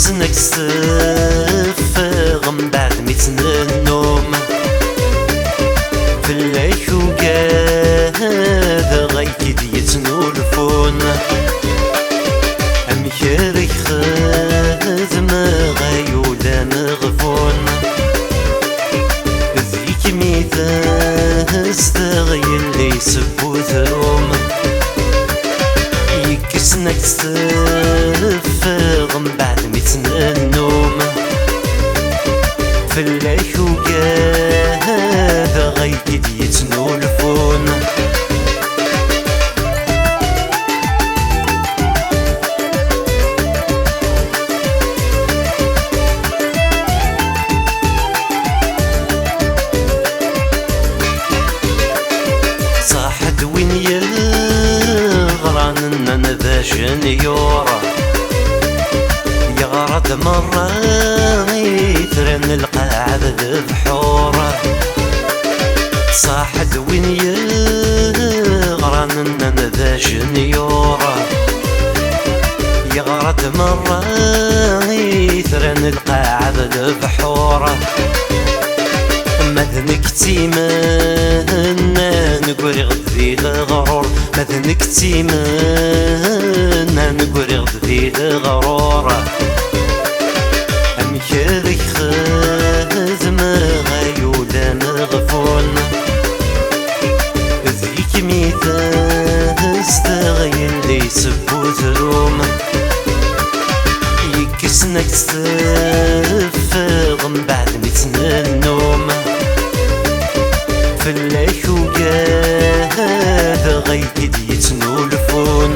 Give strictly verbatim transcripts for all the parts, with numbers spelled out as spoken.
Ssnek s-teffeɣ mbeɛd mi tt-nennum. Fell-ak ugadeɣ ay k-id-yettnulfun. Amek ara k-xedmeɣ ay ul ameɣbun? Deg-k mi tezdeɣ yelli-s n wudrum. Yekkes-ak-tt teffeɣ mbeɛd mi tt-nennum. Fell-ak ugadeɣ ay k-id-yettnulfun. Ṣaḥ-d win yeɣran nnan d ajenyur, yeɣra-d merra itran lqaɛa d lebḥur. Ṣaḥ-d win yeɣran nnan d ajenyur, yeɣra-d merra itran lqaɛa d lebḥur. Ma d nekk d timenna negriɣ-d di leɣrur, ma d nekk d timenna negriɣ-d di leɣrur. Amek ara k-xedmeɣ ay ul ameɣbun? Deg-k mi tezdeɣ yelli-s n wudrum. Yekkes-ak-tt teffeɣ mbeɛd mi tt-nennum. Fell-ak ugadeɣ ay k-id-yettnulfun.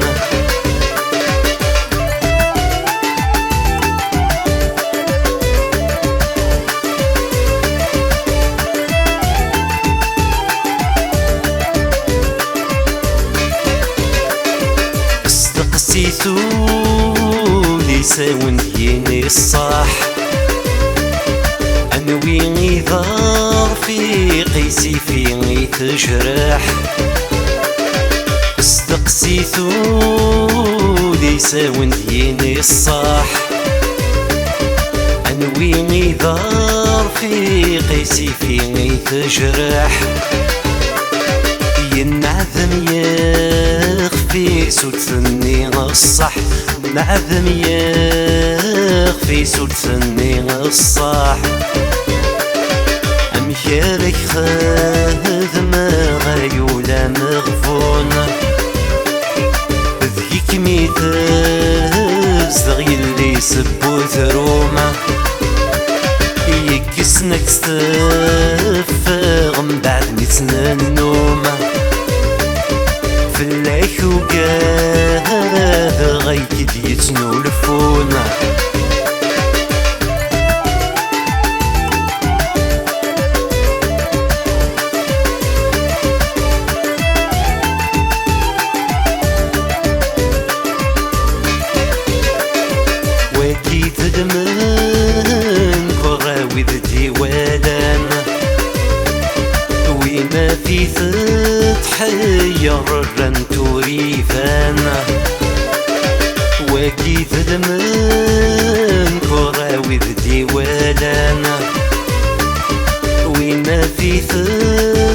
Steqsit ul-is a wen-d-yini ṣṣeḥ. Anwi i d arfiq-is ifi i tejreḥ? Steqsit ul-is a wen-d-yini ṣṣeḥ. Anwi i d arfiq-is ifi i tejreḥ? Yenneɛdem yixef-is ur d-tenni ṣṣeḥ. Yenneɛdem yixef-is ur d-tenni ṣṣeḥ. Amek ara k-xedmeɣ ay ul ameɣbun? Deg-k mi tezdeɣ yelli-s n wudrum. Yekkes-ak-tt teffeɣ mbeɛd mi tt-nennum. Fell-ak ugadeɣ ay k-id-yettnulfun. Wagi d lmenkura wid d-iwalan, win af-it tḥeyyer rran-t ur iban. Wagi d lmenkura wid d-iwalan, win af-it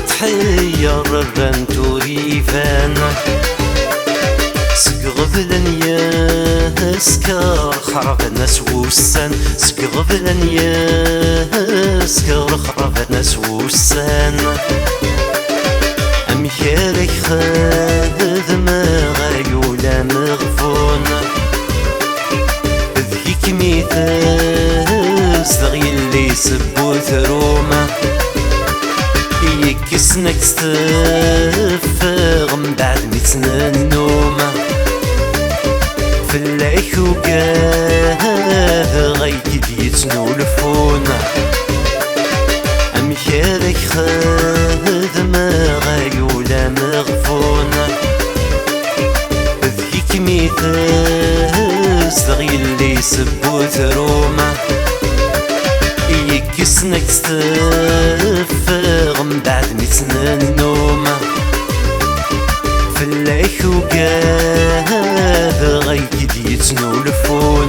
tḥeyyer rran-t ur iban. Seg ɣeblan yesker xerben-as wussan, seg ɣeblan yesker xerben-as wussan. Amek ara k-xedmeɣ ay ul ameɣbun? Deg-k mi tezdeɣ yelli-s n wudrum. Yekkes-ak-tt teffeɣ mbeɛd mi tt-nennum. Fell-ak ugadeɣ ay k-id-yettnulfun. Amek ara k-xedmeɣ ay ul ameɣbun? Deg-k mi tezdeɣ yelli-s n wudrum. Yekkes-ak-tt teffeɣ mbeɛd mi tt-nennum. Fell-ak ugadeɣ ay k-id-yettnulfun.